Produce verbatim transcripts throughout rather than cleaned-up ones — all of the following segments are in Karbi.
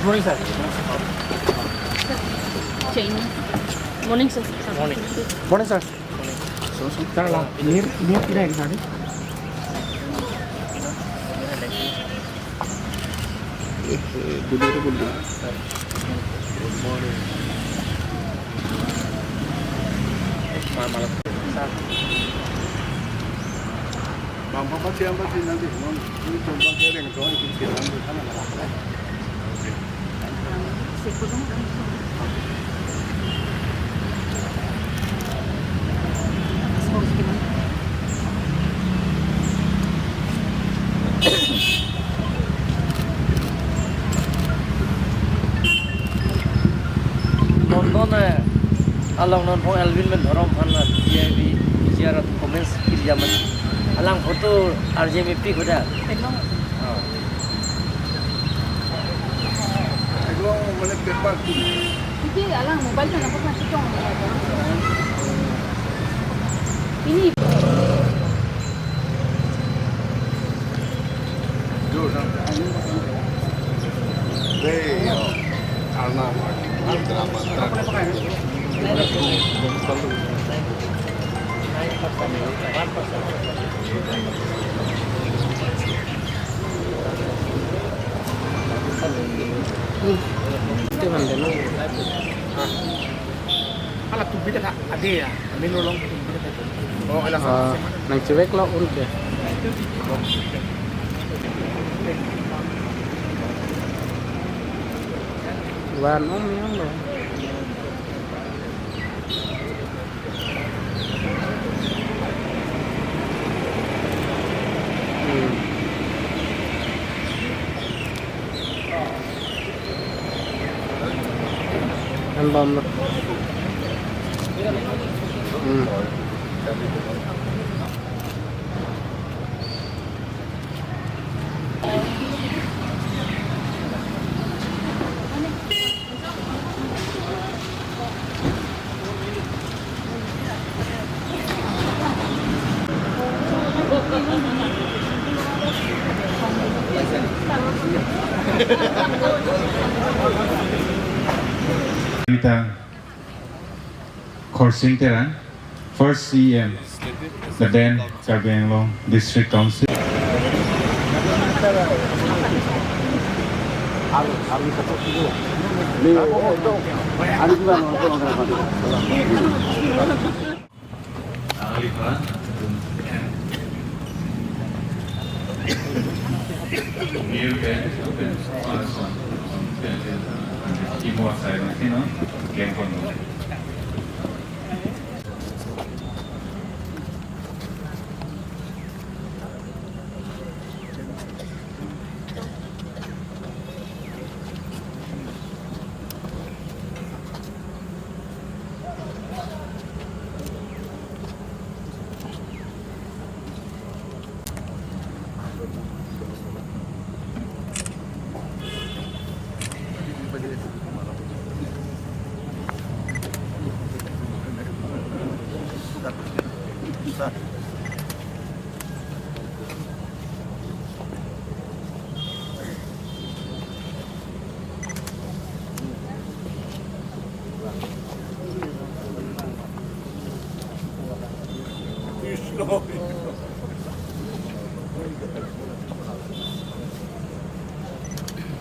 Morning, sir. Morning, sir. Morning, sir. Sir, la, near, near kira ke sir? Eh, eh, dulu, dulu, dulu. Good morning. Malam. Bang, bang, pati, pati, nanti, non, ini coba kereng, coba ikut siaran di sana, lah. Non non, eh, along non pho Elwin Bendhorom aphan na T I B G R comments kiri jaman. Alang photo R J M P koda. Hello. Oh. Hello, mane paper tu. Iti alang mobile na pho na chitong. Ini. Ala tu bida ka ade ya, amin lo long tu bida ka. Oh, ala sa. Ah, nang chevek lo un ke. Van om yang lo. Hmm. Em bom lo. Hmm. Rita Khorsing Terang, first C E M, the then Karbi Anglong District Council.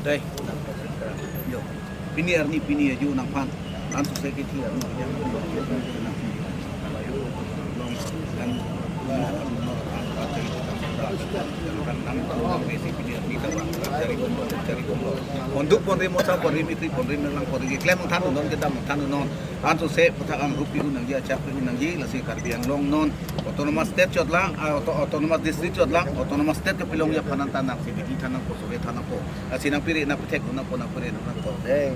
Dei. Yo. Pini arni pini aju nangphan. Ansose kithi arni yang Konduk ponri, mosa ponri, mitri ponri, nanglang ponri, keklem than non, kedam than non. Ansose puthak angrup pi un nangji, achak pi un nangji, lasi Karbi Anglong non autonomous state chot lang, ah, auto-, autonomous district chot lang, autonomous state kapilongji aphan nangthan nang, sibidi than nangpo, sore than nangpo. Lasi nangpiri nangpithek nangpo, nangpiri nangpo. Dei.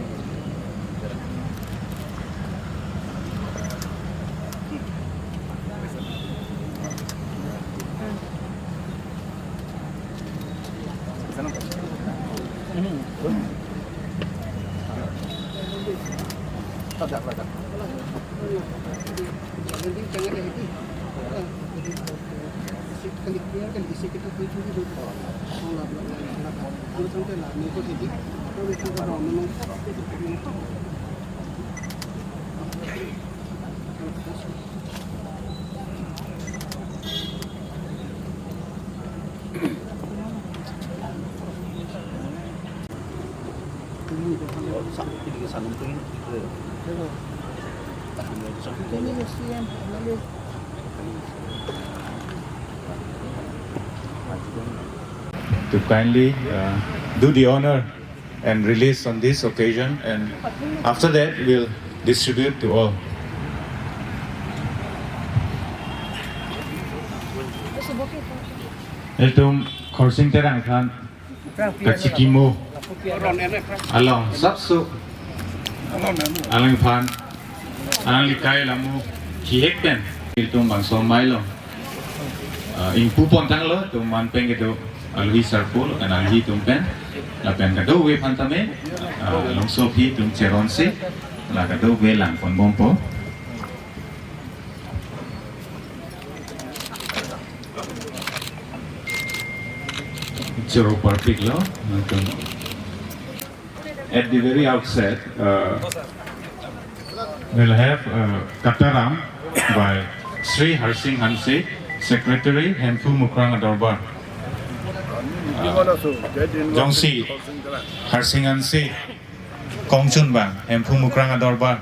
To kindly uh, do the honor and release on this occasion, and after that we'll distribute to all. Ilitum Khorsing Terang aphan kachikimo along sapso alangphan, alangli kai lamu kihek pen ilitum bangso mailong, ah, ingpu pon tanglo, ilitum man pen kedo aluhi sarpo, lapen aluhi atum pen, lapen kadokave aphan tame, ah, longso aphi atum cheronsi, la kadokave lang pon bompo. Choro parpiklo, latum. At the very outset, uh, we'll have uh, Kataram by Sri Harsing Hanse, Secretary, Hemphu Mukrang Adorbar. Jongsi Harsing Hanse kongchun abang, Hemphu Mukrang Adorbar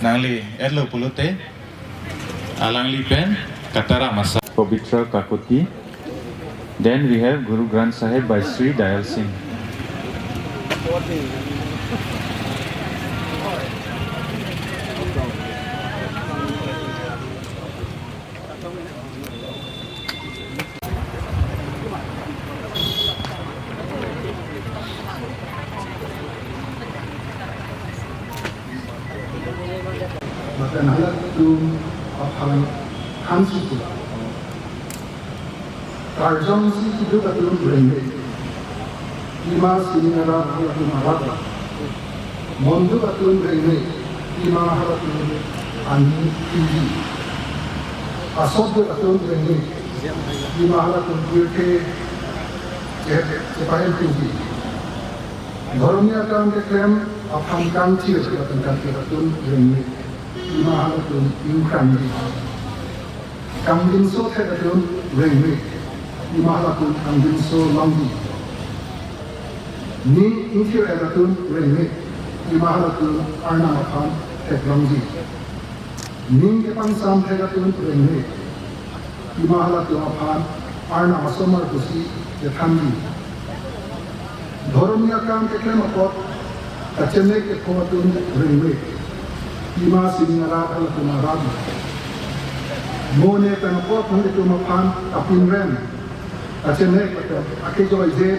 nangli-etlo pulote, alangli pen Kataram asa. Pabitra Kakuti. Then we have Guru Granth Sahib by Sri Dayal Singh. Lapen halatum aphan thansi pu. Karjong si keduk atum rengme. Pima sining arat halatum arat. Monduk atum rengme. Pima halatum ani tinggi. Asotduk atum rengme. Pima halatum pirthe che-, chepahem tinggi. Dhoromia kam keklem aphan kangthir lapen kangthir atum rengme. Pima halatum ingkhrangdi. Kangdingso thek atum rengme. Pima halatum kangdingso longdi. Ning ingthir-et atum rengme. Pima halatum Arnam aphan theklongdi. Ning kepangsam thek atum rengme. Pima halatum aphan Arnam asomar pusi kethanji. Dhoromia kam keklem apot kachenek kepho atum rengme. Pima sining arat halatum arat. Mo ne pen apot nanglitum aphan kapinrem, kachenek lapen akejoije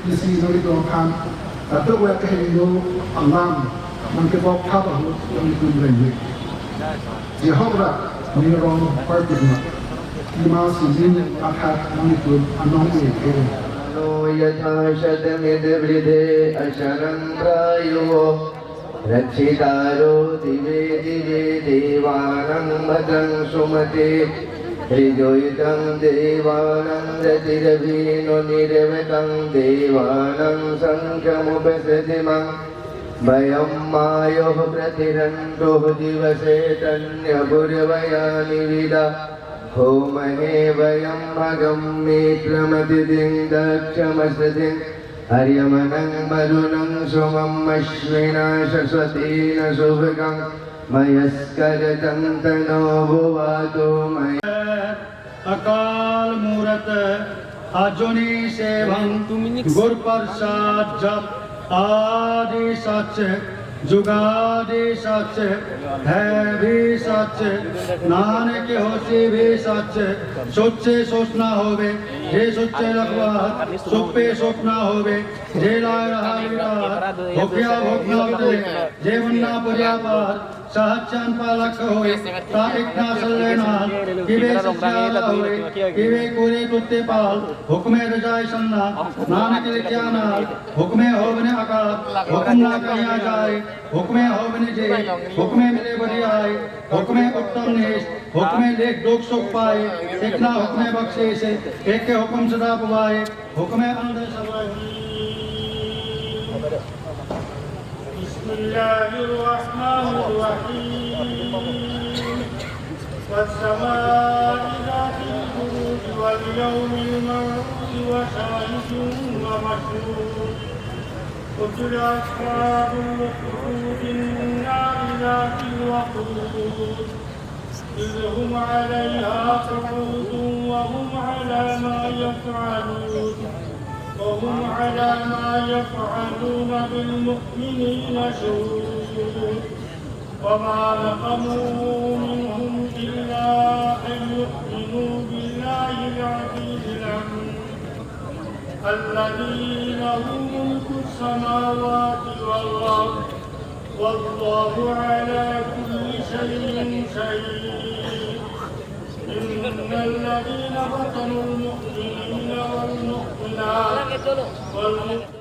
isi nanglitum aphan kadokave akehingno alam nangkebok thap ahut nanglitum rengme. Jehok ra ning arong parpik ma. Pima sining athak nanglitum anong e kere. नो यथा शतमिति वृद्धे अशनं प्रायुः। रक्षितारो दिवे दिवे देवानां भद्रं सुमते। ऋजोयुतं देवानां रतिरभि नो निरवतं देवानां सख्यमुपैति मां। वयं मायोः प्रतिहन्तुः दिवसे तन्यपूर्वया निविदा। होमहे वयं भगं मित्रमतिथिं दक्षमतिथिं हर्यमनं वरुणं सोममश्विना सरस्वतिना शुभगं मयस्करतं तनो भुवातु मया। अकाल मूरत अजूनी सेवं गुर प्रसाद जप आदि सच, जुगादि सच, है भी सच, नानक होसी भी सच। सोचे सोच ना होवे, जे सोचे लखवार, सुप्पे सोच ना होवे, जे लाय रहा विकार, भोक्या भोग ना उतरे, जे मुन्ना पर्यापार, सहज चैन पालक होय, ता एक ना सल्ले ना, किबे सच्चा होय, किबे कोरे तुत्ते पाल, हुक्मे रजाय सन्ना, नानक लिखिया नाल, हुक्मे होवने आकार, हुक्म ना कहिया जाय, हुक्मे होवने जे, हुक्मे मिले बढ़ियाय, हुक्मे उत्तम निष्ठ, हुक्मे लेख दुख सुख पाए, एक ना हुक्मे बख्शे से, एक के हुक्म सदा पाए, हुक्मे अंदर सवाए। بسم الله الرحمن الرحيم. والسماء ذات البروج واليوم الموعود وشاهد ومشهود. قتل أصحاب الأخدود النار ذات الوقود. إذ هم عليها قعود وهم على ما يفعلون، وهم على ما يفعلون بالمؤمنين شهود. وما نقموا منهم إلا أن يؤمنوا بالله العزيز الحميد. الذي له ملك السماوات والأرض والله على كل شيء شهيد. إن الذين فتنوا المؤمنين والمؤمنات والمؤمنات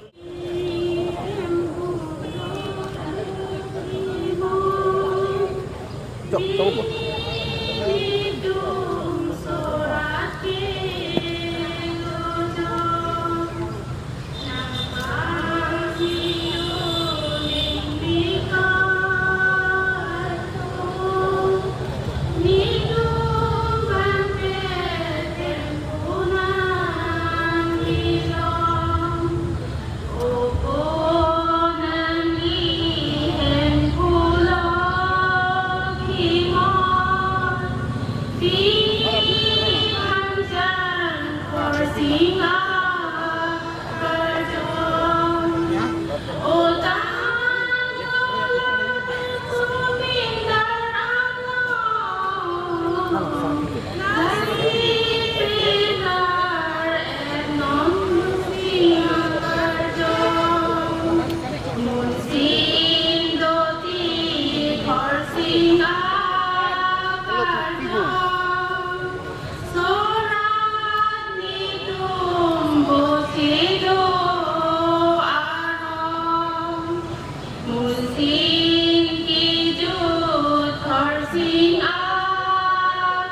Munsin kijut Khorsing akarjong,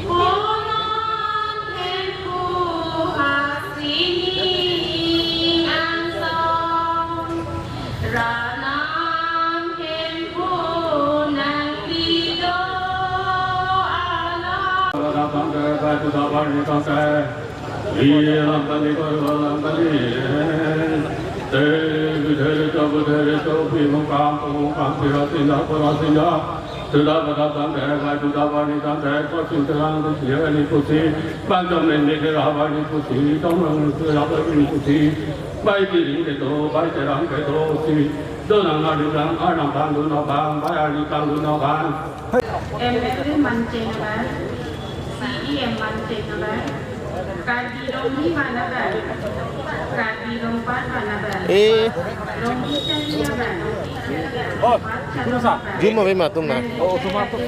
punon hempu hasining angsong, ranam hempu nangpido alam. Ilang kali, baru ilang kali. Te, bidheri to, bidheri to, bimungkam, pungkam, pirasinda, purasinda. Sudah pada tangkai, bai sudah bani tangkai, kosin terang, dia ni pusi. Bang jam ni ni kira bani pusi, tong lang kira bani pusi. Bai kiring kedo, bai terang kedo si. Donang nari lang, anang bang, dunang bang, bai ari tang dunang bang. M L A mancheng aban, C E M mancheng aban, Karbi Rongni van aban, Karbi Rongpat van aban, Eh. Rongni Chari aban, Oh, Rongpat Chari aban. Zoom ave ma atum na. Oh, zoom atum.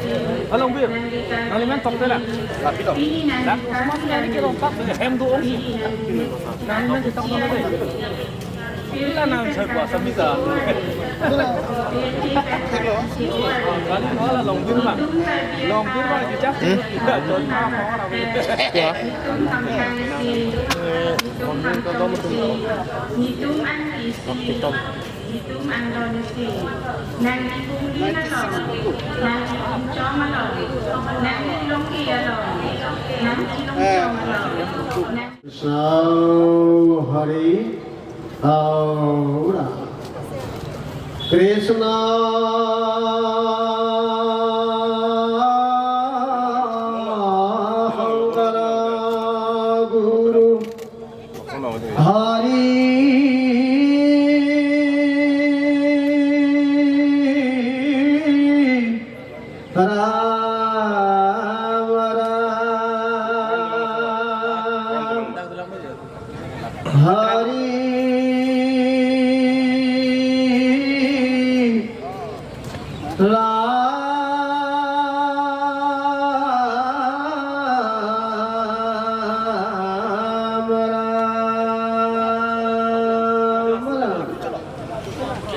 Along bir. Nang limen tok tela. Tapi dong. Ini nang Nang zoom atum lagi ke lompat. Hem do ong si. Ini nang Nang limen tok tela. Ila nang sai puasa bisa. Kali malah long bir bang. Long bir bang kita. Hmm? Kita don apa orang ini. Ya. Nang Krishna Hare Aura. Krishna Hare Guru Hare Ram Ram Hari Ram Ram Ram.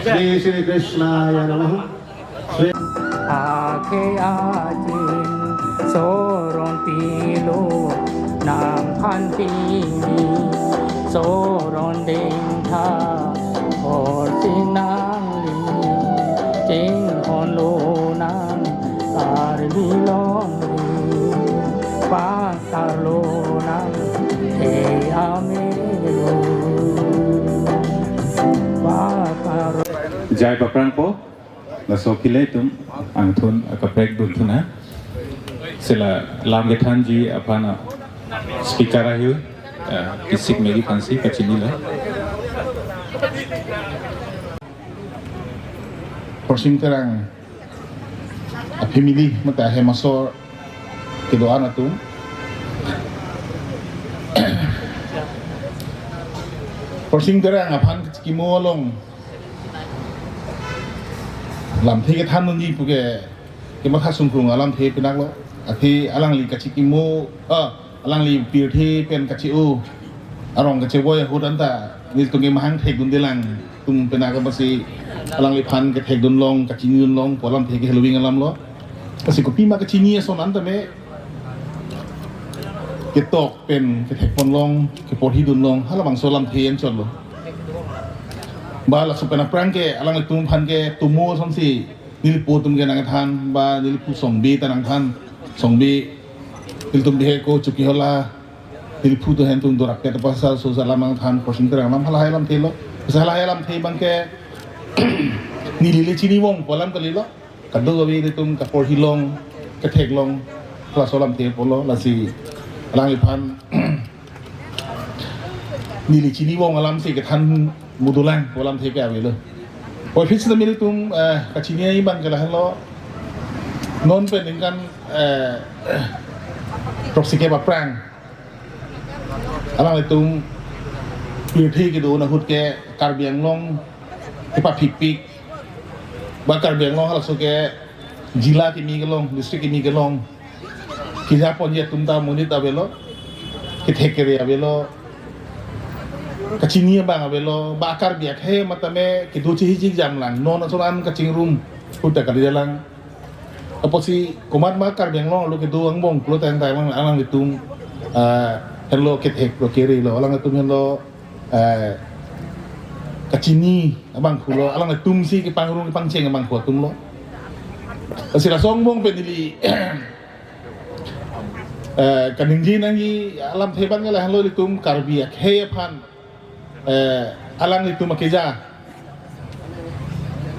Shri Shri Krishna ya Namaha. Ake ajin soron pilo nangphan pini soron dengtha or Jai paprangpo, laso aphi le itum angthun akaprek dunthu na. Sila lam kethanji aphan speaker ayu, eh, kisik megi aphansi kachinilo. Khorsing Terang a-family mate ahem asor kedo-an atum. Khorsing Terang aphan kachikimo along lamthe kethan dunji puke kematha sungkrung alamthe penaklo. Athe alangli kachikimo, ah, alangli pirthe pen kachi-o arong kachevoi ahut anta nelitum kemahang thekdundelang atum penap apotsi alangliphan kethekdunlong, kachinidunlong pu alamthe ke heloving alamlo. Lasi kopima kachini ason anta me ketok pen kethekponlong, keporhidunlong, halabangso alamthe anchotlo. Ba laso pen aphrang ke alanglitum aphan ke tomo asonsi neliphu atum ke nangthan, ba neliphu Songbe ta nangthan, Songbe, nelitum bihek ko Chokihola, neliphu atum ahem atum dorap ke ta pasal so alam nangthan, Khorsing Terang alam halahai alamthelo. Pasal halahai alamthe abang ke neli le chini vong pu alam kalilo. Kadokave ilitum kaporhilong, ketheklong, laso alamthe pulo, lasi alangliphan neli chini vong alamsi kethan mudulang pu alamthe ke avelo. Puvoiphit sita nelitum, eh, kachini abang ke lahenlo. Non pen ningkan, eh, throksi kep aphrang alanglitum pirthe kedo-an ahut ke Karbi Anglong kepaphipik, ba Karbi Anglong halaso ke jila kimi kelong, district kimi kelong, kejaponji atum ta monit avelo, kethek kere avelo, kachini abang avelo, ba Karbi akhei matame kedo chehijik jamlang, non ason an kachingrum ahut ta kalijalang. Apotsi komat ma Karbi Anglong arlo kedo angbong pulo tangte alang, alanglitum, ah, helo kethek lo kerelo, alanglitum helo, eh, kachini abangphulo, alanglitumsi kepangrum kepangcheng abangphu atumlo. Lasi laso angbong pen neli, eh, kaningje nangji alamthe abang ke lahenlo, ilitum Karbi akhei aphan, eh, alanglitum akeja,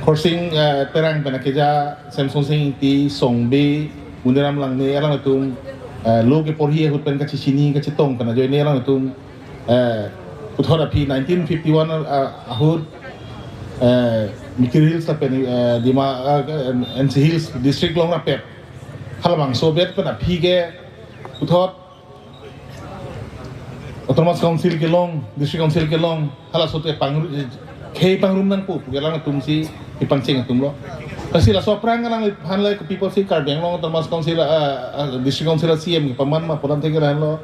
Khorsing, eh, Terang pen akeja, Semsonsing Ingti, Songbe, Muniram Langne, alanglitum, eh, lo keporhi ahut pen kachechini kachetong pen ajoine alanglitum, eh, puthot aphi nineteen fifty-one, eh, ahut, eh, Mikir Hills lapen, eh, Dima, eh, N C Hills district along rapet halabangso bet pen aphi ke puthot Autonomous Council kelong, District Council kelong, halaso te pang, khei pangrum nangpo pu ke alangtumsi kepangcheng atumlo. Lasi laso aphrang alangliphan le kopi apotsi Karbi Anglong Autonomous Council, ah, ah, District Council a-C E M kepaman ma pu alamthe ke lahenlo.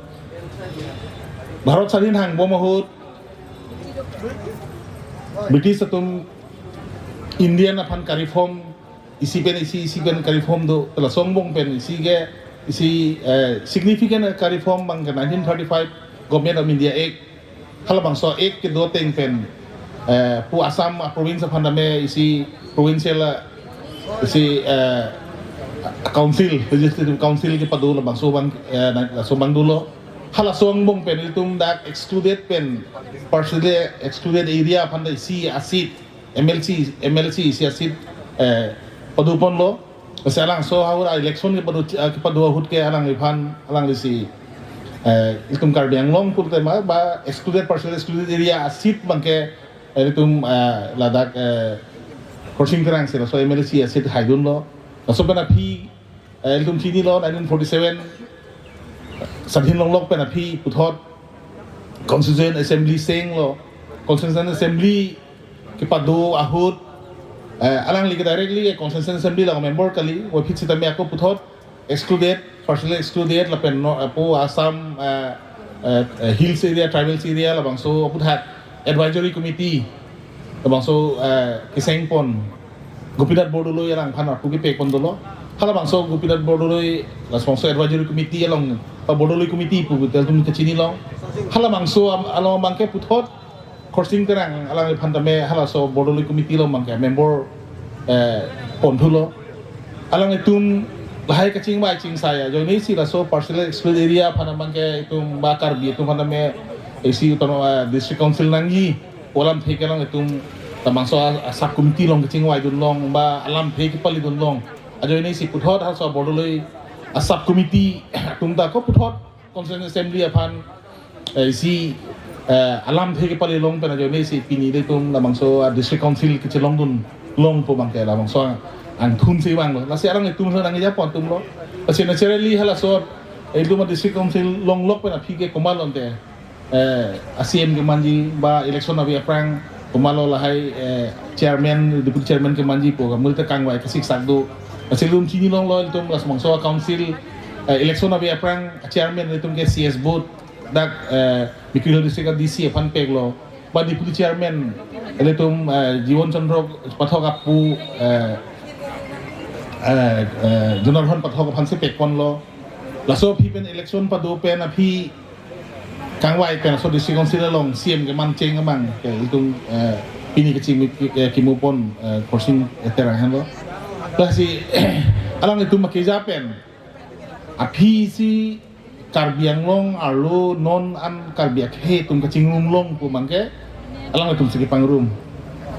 Bharat swadhin hangbom ahut British atum Indian aphan ka-reform, isi pen isi, isi pen ka-reform do, laso angbong pen isi ke, isi, eh, significant ka-reform abang ke nineteen thirty-five Government of India Act, halabangso Act kedo ateng pen, eh, pu Assam a-province aphan tame isi provincial, eh, isi, eh, council, legislative council kepado labangso abang, eh, na, laso abang dolo. Halaso angbong pen ilitum dak excluded pen, partially excluded area aphan ta isi a-seat, M L C, M L C isi a-seat, eh, padoponlo. Lasi alangso ahut a-election kepado, eh, kepado ahut ke alangliphan, alanglisi, eh, ilitum Karbi Anglong pulote ma, ba excluded, partially excluded area a-seat abang ke, eh, ilitum, eh, ladak, eh, Khorsing Terang si laso M L C a-seat haidunlo. Laso pen aphi, eh, ilitum chinilo, nineteen forty-seven swadhin longlok pen aphi puthot Constituent Assembly chenglo. Constituent Assembly kepado ahut, eh, alangli ke directly Constituent Assembly along member kali, puvoiphit sitame ako puthot excluded, partially excluded lapen no, eh, pu Assam, eh, eh, eh, Hills area, Tribals area labangso aphuthak Advisory Committee labangso, eh, kesengpon Gopinath Bordoloi alangphan arpu kepekpon dolo. Halabangso Gopinath Bordoloi, labangso Advisory Committee along, ba Bordoloi Committee pu tel tum kachinilo. Halabangso am-, along abang ke puthot Khorsing Terang alangliphan tame halaso Bordoloi Committee along abang ke member, eh, ponthulo. Alanglitum lahai kachingvai chingsai ajoine si laso partially excluded area aphan abang ke itum ba Karbi atum aphan tame isi autonomous, eh, District Council nangji pu alamthe ke alanglitum Labangso a, a sub committee along kachingvaidun long ba alamthe kepalidun long ajoine si puthot halaso a-Bordoloi a sub committee atum ta ko puthot Constituent Assembly aphan, eh, isi, eh, alamthe kepali long pen ajoine si pini ilitum labangso a-District Council kechelongdun long pu abangke labangso angthun si vanglo. Lasi alanglitum nangkejapon atumlo. Lasi naturally halaso, eh, ilitum a-District Council longlok pen aphi ke komatlo ante, eh, a-C M kemanji ba election ave aphrang komatlo lahai, eh, chairman, deputy chairman kemanji pu kamu ta kangvai kasiksak do. Lasi ilitum chinilonglo ilitum labangso a-council, eh, election ave aphrang chairman ilitum ke C S booth dak, eh, Mikiring Hill District a-D C aphan peklo. Ba deputy chairman ilitum, eh, Jiwan Chandra Pathak apu, eh, eh, eh, Jonathan Pathak aphan si pekponlo. Laso aphi pen election pado pen aphi kangvai pen laso District Council along C M keman cheng abang ke ilitum, eh, pini kachimi, eh, kimupon, eh, Khorsing, eh, Terang henlo. Lasi alanglitum akeja pen aphi si Karbi Anglong arlo non an Karbi akhei atum kachingrum long pu abangke alanglitum si kepangrum.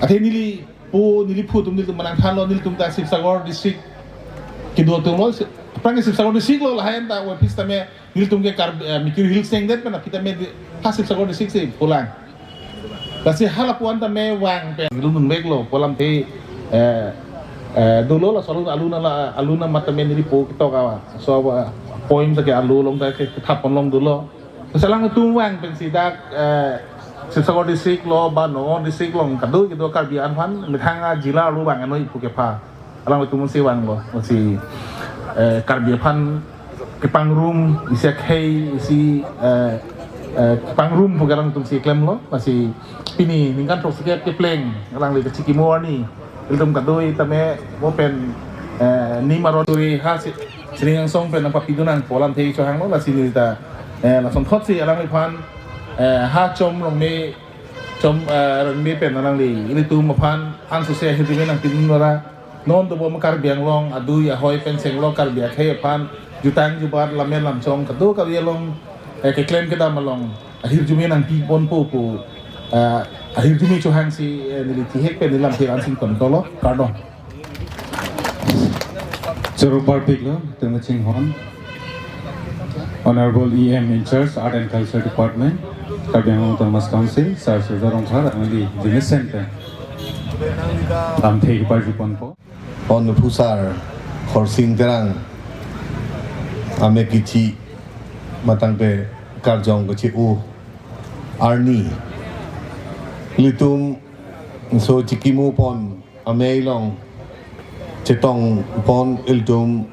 Athe neli po neli phu atum nelitum manang thanlo, nelitum ta Sibsagar District kedo atumlo, aphrang ke Sibsagar District lo lahai anta office tame nelitum ke Karbi, eh, Mikiring Hills chengdet pen aphi tame di, ha Sibsagar District si pulang. Lasi hala pu-an tame vang pen ilitum dunveklo pu alamthe, eh, eh, dolo laso alun alun ala alun amat tame neli po ketok a so, eh, poem ta ke alo along ta ke kethap ponlong dolo. Lasi alangtum vang pensi dak, eh, Sibsagar District lo ba Nagaon District along kado kedo Karbi aphan methang a-jila arlo vang anoi pu kepha. Alanglitum si vanglo, lasi, eh, Karbi aphan kepangrum, isi akhei, isi, eh, eh, kepangrum pu ke alanglitum si klemlo, lasi pini ningkan throksi kepleng alangli kachikimo arni ilitum kadoi tame mo pen, eh, nim aron turi ha si, sining angsong pen nangpapidun nang pu alamthe chohanglo, lasi neli ta, eh, lasonthotsi alangliphan, eh, ha Chom Rongme, Chom, eh, Rongme pen alangli ilitum aphan ansose ahirjume nangpidun ra, non dobom Karbi Anglong adui ahoi pen senglo Karbi akhei aphan jutang jubat lamen lamchong kado Karbi along, eh, keklem kedam along ahirjume nangpiponpo pu, eh, ahirjume chohangsi, eh, neli thihek pen neli lamthe ansing kontolo. Kardom. Choro parpiklo, tengmaching hon. Honorable E M in charge, Art and Culture Department, Karbi Anglong Autonomous Council, Sir Surjya Rongphar, alangli jimisen pen lamthe keparjuponpo. Honorable Sir Khorsing Terang, amek kichi matang pe karjong kichi u arni. Ilitum so chikimupon amei along chetongpon ilitum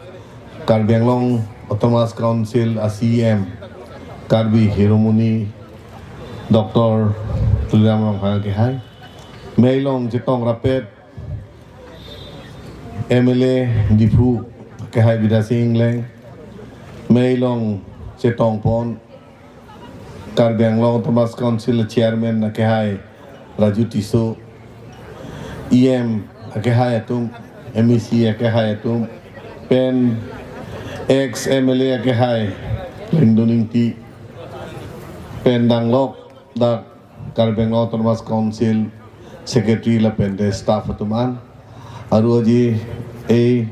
Karbi Anglong Autonomous Council a-C E M Karbi Shiromoni Doctor Tuliram Ronghang kehai. Mei along chetong rapet M L A Diphu kehai Bidya Sing Engleng. Mei along chetongpon Karbi Anglong Autonomous Council Chairman akehai Raju Tisso, E M akehai atum, M A C akehai atum, pen ex M L A akehai Lengdon Ingti, pen danglok dak Karbi Anglong Autonomous Council Secretary lapen de staff atum an, aru aji ei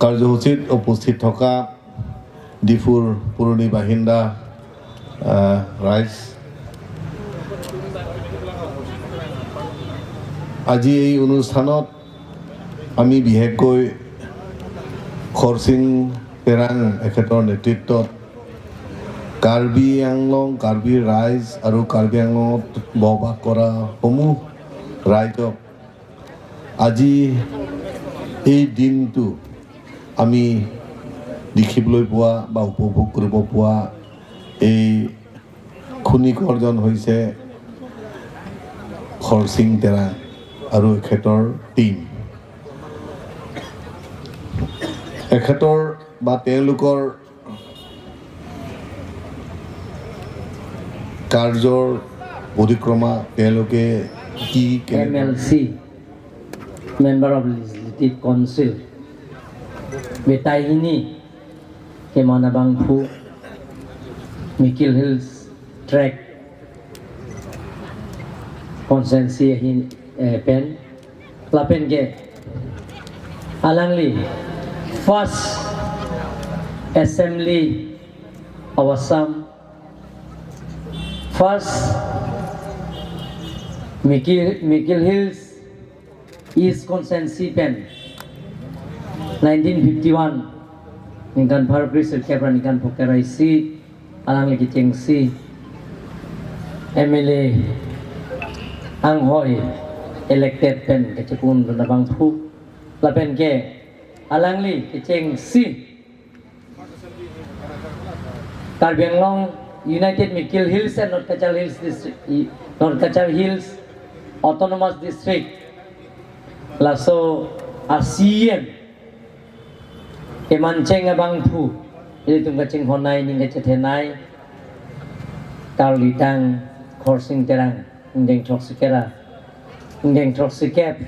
কাৰ্যসূচীত উপস্থিত থকা ডিফুৰ পুৰণি বাসিন্দা, আহ, ৰাইজ। আজি এই অনুষ্ঠানত আমি বিশেষকৈ খৰচিং তেৰাং এখেতৰ নেতৃত্বত কাৰ্বি আংলং, কাৰ্বি ৰাইজ আৰু কাৰ্বি আংলঙত বসবাস কৰা সমূহ ৰাইজক আজি এই দিনটো আমি দেখিবলৈ পোৱা বা উপভোগ কৰিব পোৱা এই খনিকৰজন হৈছে খৰচিং তেৰাং আৰু এখেতৰ টিম। এখেতৰ বা তেওঁলোকৰ কাৰ্যৰ পৰিক্ৰমা তেওঁলোকে কি কেনে M L C, Member of Legislative Council, Betai hini, Kemana Bangphu, Mikir Hills Tract Constituency ahin, eh, pen, lapen ke alangli first assembly of Assam, first Mikir, Mikir Hills East Constituency pen nineteen fifty-one ningkan pharo kre sirkep ra ningkan phongo ra isi alangli kechengsi M L A anghoi elected pen kachepon dun abangphu lapen ke alangli kechengsi Karbi Anglong United Mikir Hills and North Cachar Hills District, North Cachar Hills Autonomous District, laso a C E M kemancheng abangphu, ilitum kachinghon nei, ning kachethe nei, Karlitang Khorsing Terang, ingdeng throksi kep ra, ingdeng throksi kep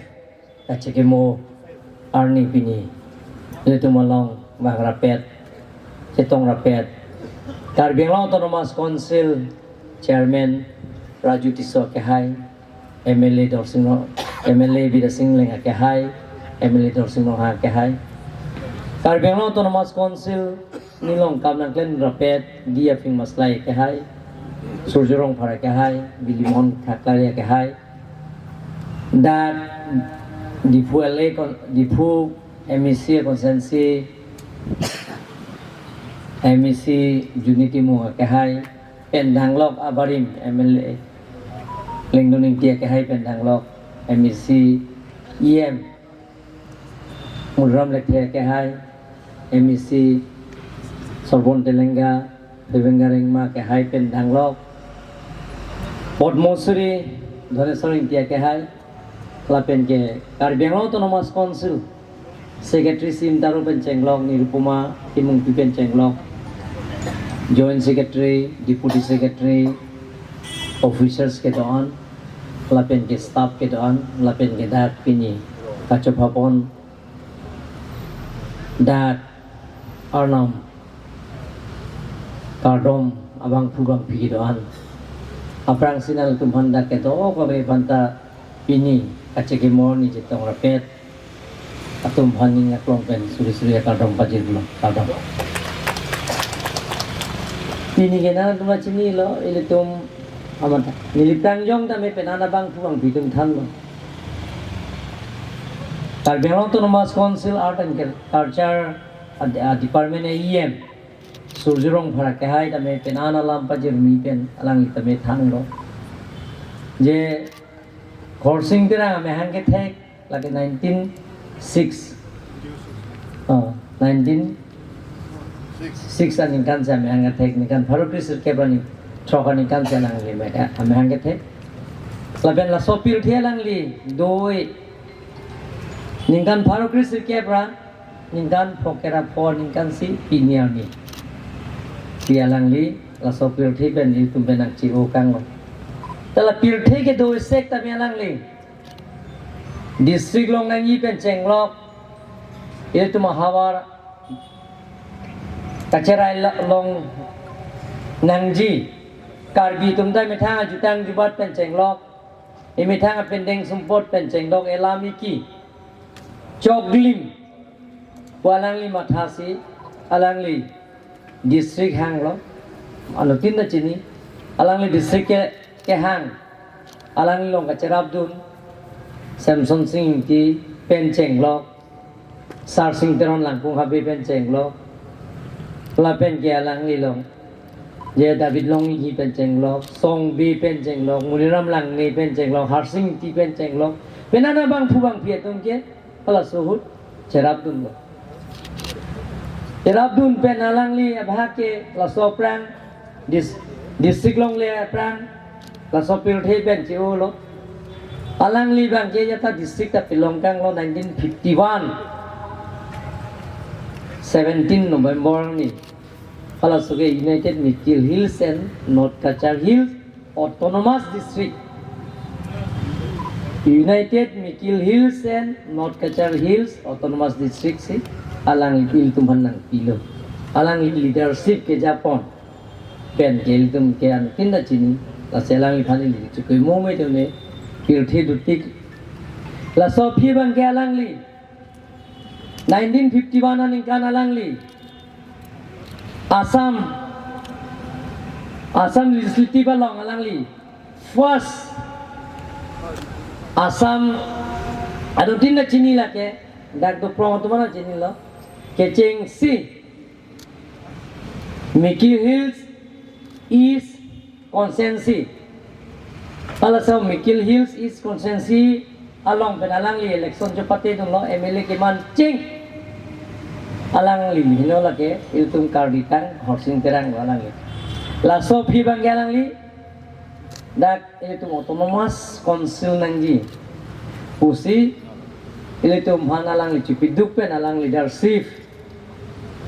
kachekimo arni pini ilitum along vang rapet, chetong rapet Karbi Anglong Autonomous Council Chairman Raju Tisso akehai, M L A Dorsing Ro-, M L A Bidya Sing Engleng akehai, M L A Dorsing Ronghang akehai, Karbi Anglong Autonomous Council nilong kam nangklem rapet D. Aphing Maslai akehai, Surjya Rongphar akehai, Bilimohon Thaklari akehai, dak Diphu L A con-, Diphu M A C constituency, M A C Juni Timung akehai, pen danglok abarim M L A Lengdun Ingti akehai pen danglok M A C E M Muliram Lekthe akehai, M A C Sorbon Telenga, Phebenga Rengma akehai pen danglok, Padma Shri Dhaneswar Ingti akehai, lapen ke Karbi Anglong Autonomous Council Secretary Sim Taro pen chenglok, Nirupama Timungpi pen chenglok, Joint Secretary, Deputy Secretary, officers kedo-an, lapen ke staff kedo-an, lapen ke dak pini kachopha pon dak Arnam kardom abangphu bangphi kedo-an. Aphrangsi nangtum aphan dak kedo-an kave aphanta pini kachekimo arni chetong rapet atum aphan ning aklong pen suri suri akardom pajirlo, kardom. Pini ke nangtum chinilo, ilitum amat neli pranjong tame penan abangphu bangphi atum thanlo. Karbi Anglong Autonomous Council Art and Culture ad-, a Department E M Surjya Rongphar akehai tame penan alam pajirmi pen alangli tame thanlo. Je Khorsing Terang amahang kethek lake nineteen six. Oh, nineteen six aningkan si amahang kethek, ningkan pharo kre sirkep ra ni throk aningkan si alangli me-, amahang kethek. Lapen laso pirthe alangli doi ningkan pharo kre sirkep ra ningkan phongo ra pho aningkan si pini arni. Pi alangli laso pirthe pen ilitum pen nangchi-o kanglo. Ta la pirthe kedo sek tame alangli district long nangji pen chenglok, ilitum ahavar kacherai lo-, long nangji, Karbi atum ta methang ajutang jubat pen chenglok, emethang apindeng sumpot pen chenglok, elam eki choklim pu alangli mathasi alangli district hanglo, anuttin ta chini, alangli district ke, kehang, alangli along kacherapdun Semson Sing Ingti pen chenglok, Sarsing Teron Langkung Habe pen chenglok, lapen ke alangli along je David Longhi pen chenglok, Song Bey pen chenglok, Muliram Langneh pen chenglok, Harsing Ingti pen chenglok, penan abangphu bangphi atum ke halaso ahut cherapdunlo. Cherapdun pen alangli abahak ke laso aphrang dis-, district longle aphrang laso pirthe pen che-olo. Alangli abang ke ajat ta district ta pilong kanglo nineteen fifty-one, seventeen November ni. Halaso ke United Mikir Hills and North Cachar Hills Autonomous District. United Mikir Hills and North Cachar Hills Autonomous District si alangli ilitum aphan nangpilo. Alangli leadership kejapon pen ke ilitum ke anuttin ta chini, lasi alangliphan ili chikoi mo me tune, pirthe dotik Laso aphi abangke alangli nineteen fifty-one aningkan alangli Assam, Assam Legislative along alangli first Assam, adon tin ta chini lake, dak do prong atum ta chinilo, kechengsi Mikir Hills East Constituency. Halaso Mikir Hills East Constituency along pen alangli election chepatedunlo, M L A keman cheng alangli heno lake, ilitum Karbi tang Horsing Terang alangli. Laso aphi abangke alangli dak ilitum Autonomous Council nangji pusi ilitum aphan alangli chepiduk pen, alangli leadership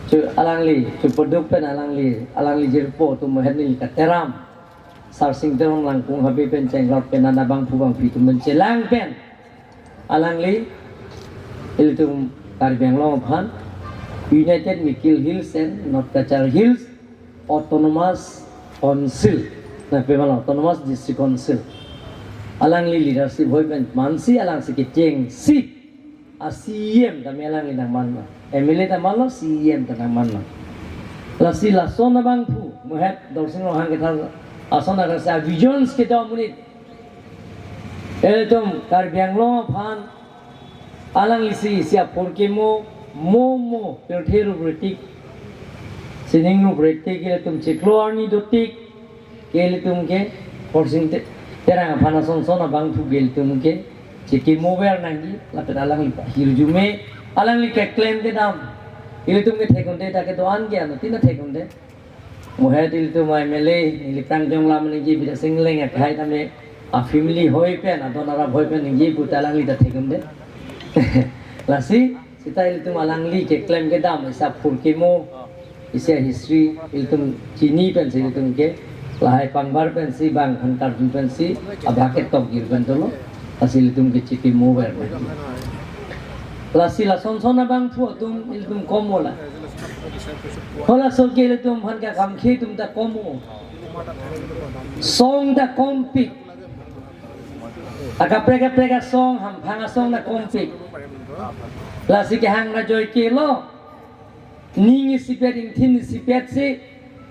chu alangli chepiduk pen, alangli, alangli jirpo atum ahet neli kateram, Sarsing Teron Langkung habe pen chenglok pen, ana bangphu bangphi atum pen chelang pen alangli ilitum Karbi Anglong aphan United Mikir Hills and North Cachar Hills Autonomous Council, na pe ma lo, Autonomous District Council, alangli leadership hoi pen mansi alangsi kechengsi a C E M tame alangli nangmanlo, M L A ta manlo, C E M ta nangmanlo. Lasi lason abangphu, mohet Dorsing Ronghang kethal ason agarsi a visions kedo amonit, ilitum Karbi Anglong aphan alanglisi isi aphurkimo, mo mo pirthe rup retik, sining rup retik, ilitum chiklo arni dotik ke ilitum ke Horsing Te-, Terang aphan ason son abangphu ke ilitum ke chekimover nangji, lapen alangli hirjume, alangli keklem kedam ilitum ke thekunde, ta kedo-an ke ano tina thekunde. Mohet ilitum M L A, neli prangjong lam ningje Bidya Sing Engleng akhai tame, a family hoi pen, adon arap hoi pen ningje puta alangli ta thekunde. Lasi seta ilitum alangli keklem kedam, isi aphurkimo, isi a history ilitum chini pensi ilitum ke lahai pangbar pensi, bang aphan karju pensi, abhag ketok gir pen dolo, lasi ilitum ke chekimover pen. Lasi lason son abangphu atum ilitum komo la. Halaso ke ilitum aphan kakamkhe atum ta komo. Song ta kompik. Akaprek kaprek asong, hamphang asong ta kompik. Lasi kehang ra joike lo. Ning isipet, ingthin isipetsi,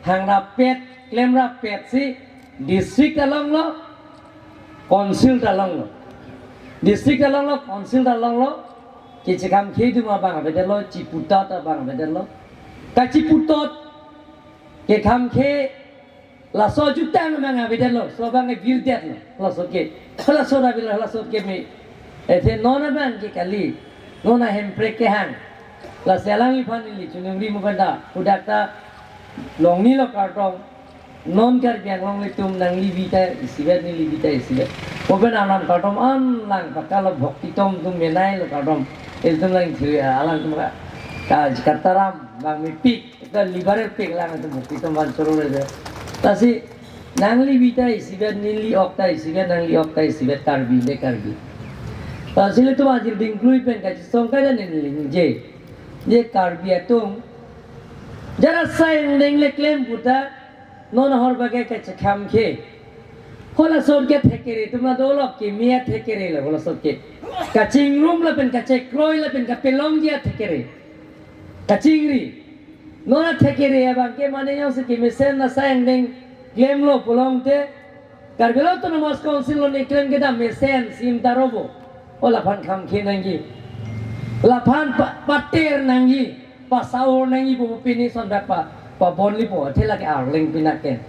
hang rapet, klem rapetsi, district ta longlo, council ta longlo. District ta longlo, council ta longlo, kechekhamkhe atum abang avedetlo, chiputat abang avedetlo. Kachiputot, kekhamkhe, laso ajutang abang avedetlo, laso abang avirdetlo, laso ke. Laso ta avelo, laso ke me. Athe non abang ke kali, non ahemprek kehang. Lasi alangliphan neli chunungri mo pen ta, hadak ta longnilo kardom, non Karbi Anglong ilitum nangli bita isivet, neli bita isivet. Mo pen alam kardom an lang pakalo, bhoktitom atum menailo kardom. Ilitum lang thiri alangtum ka, ka, kataram bang mepik. Ita liver pik lang atum bhoktitom van choro le. Lasi nangli bita isivet, neli ok ta isivet, nangli ok ta isivet, Karbi le Karbi. Lasi ilitum ajir dingklui pen kachisong kada neli ningje. Je Karbi atum jara sai angdeng le klem puta, non ahor bage kachekhamkhe. Halaso ke thekere atum ta dolo, keme athekere lo halaso ke. Kachingrum lapen kachekroi lapen kapelongji athekere. Kachingri. Non athekere abang ke mane jongsi kemesen asai angdeng klemlo pulote, Karbi Anglong Autonomous Council lo ne klem kedam mesen sim ta robo. O laphan khamkhe nangji. Laphan pa-, pater nangji. Pasaur nangji pu pini son dak pa, pabonlipo. Athe lake Arleng pinake.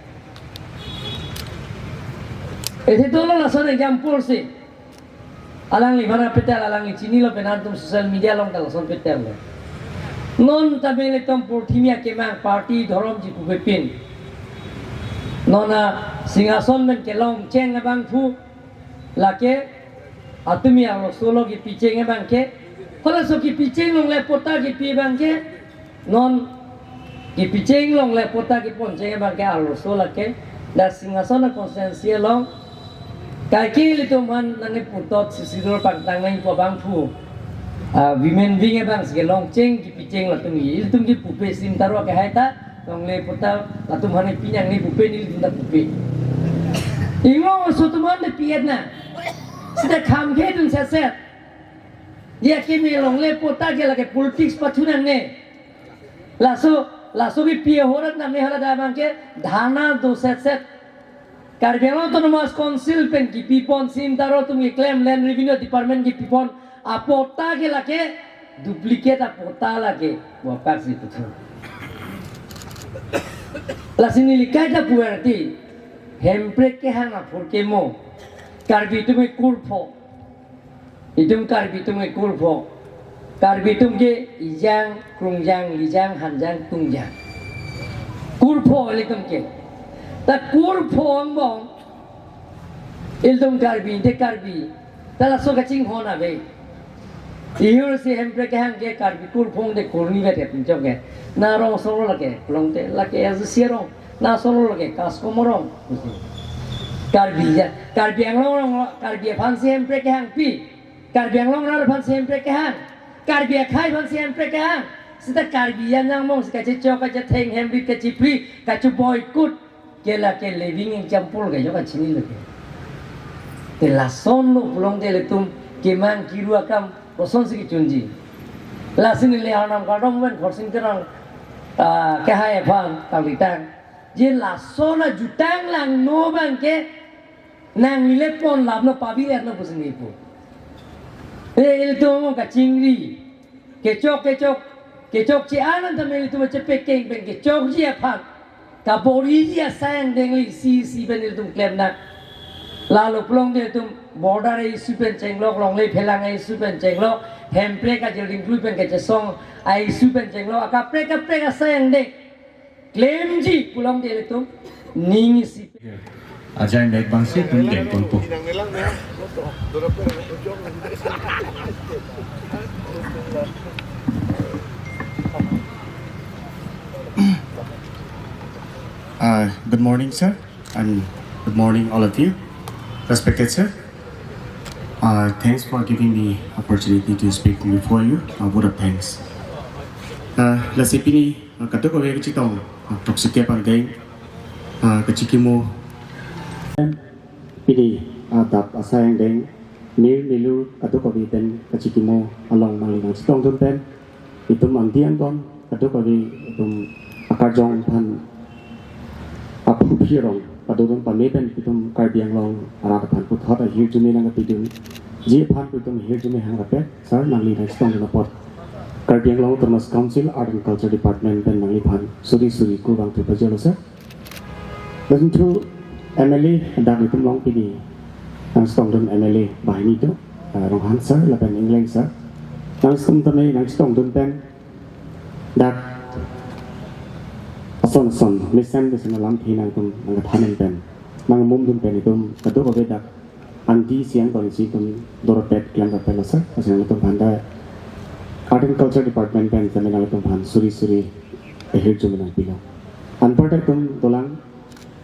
Athe dolo lason example si. Alangliphan peter, alangli chinilo pen, nangtum social media along ta lason peterlo. Non ta bele tom purthimi akemang party dhorom ji pupepin. Non a Singhason pen kelongcheng abangphu lake atumi arloso lo kipicheng abang ke. Halaso kipicheng longle patta kipi abang ke. Non kipicheng longle patta kiponcheng abang ke arloso lake. Dak Singhason a constituency along kaike ilitum aphan nangkeputot sisi dur pangtang nangpo abangphu, ah, women wing abang si kelongcheng kipicheng latum, ilitum kipupe sim ta ro ke hai ta, longle patta latum aphan pi nangkepupe, nelitum ta pupe. Inglong aso atum aphan de pi-et nang. Seta khamkhe dun setset. Dia kimi longle patta ke lake politics pathu nangne. Laso, laso kipi ahormu nangne hala damang ke dhana do set set. Karbi Anglong Autonomous Council pen kipipon, sim taro atum keklem, Land Revenue Department kipipon apatta ke lake duplicate apatta lake. Bokak si puthur. Lasi neli kaita puverti, Hemprek kehang aphurkimo. Karbi atum ke kurpho. Itum Karbi atum ke kurpho. Karbi atum ke ijang, krungjang, lijang, hanjang, tungjang. Kurpho ilitum ke. Ta kurpho angbong. Ilitum Karbi, de Karbi. Ta laso kachinghon ave. Ihur si Hemprek kehang ke Karbi kurpho de kurni vet ke pinchong ke. Na rong solo lake, long te lake as a sierong. Na solo lake, kaskom arong. Karbi ya, Karbi Anglong arong, Karbi aphan si Hemprek kehang pi. Karbi Anglong arat aphan si Hemprek kehang. Karbi akhei aphan si Hemprek kehang. Seta Karbi anang mong si kachechok, kachetheng, hemrit, kachipri, kachiboikut. Ke lake living example ke jo kachini lo ke. Te lason lo pulote ilitum kemang kiru akam lason si kechunji. Lasi neli arnam kardom pen Khorsing Terang, ah, kehai aphan kalitang. Je lason ajutang langno abang ke nanglile pon lam no pabi er no pusi neli pu. E ilitum kachingri. Kechok, kechok, kechokche an an tame ilitum chepekeng pen kechokji aphan. Kaboriji asai angdeng le isi isi pen ilitum klem nang. Lalo pulote ilitum border issue pen chenglok, longle phelang issue pen chenglok, Hemprek ajil ringklui pen kachesong issue pen chenglok, akaprek kaprek asai angdeng klemji pulote ilitum ning isi. Ajai mek bangsi tum deng ponpo. Uh, good morning, sir, and good morning, all of you. Respected sir, uh, thanks for giving me opportunity to speak before you. A vote of thanks. Uh, lasi pini, uh, kadokave kachetong, uh, throksi kep angdeng, uh, kachikimo. Pini, uh, dak asai angdeng, mir milur kadokave pen kachikimo along nangli nangchetongdun pen, itum angdi angdon kadokave itum akarjong aphan aphu phirong padodun pame pen itum Karbi Anglong arat aphan puthot ahirjume nangkapidunji aphan itum ahirjume hang rapet, sir, nangli nangchetongdun apot Karbi Anglong Autonomous Council Art and Culture Department pen nangliphan suri suri kurvangthu pajirlo, sir. Lapen thu M L A dak itum along pini nangchetongdun M L A banghini do, ah, Ronghang sir lapen Engleng sir. Nangtum tame nangchetongdun pen dak ason ason mesen mesen alamthe nangtum nangkethan pen nangmumdun pen itum kadokave dak angdi siang kon si itum dorpet klem rapet lo, sir. Lasi nangtum aphan ta Art and Culture Department pen tame nangtum aphan suri suri ahirjume nangpilo. Anparta itum dolang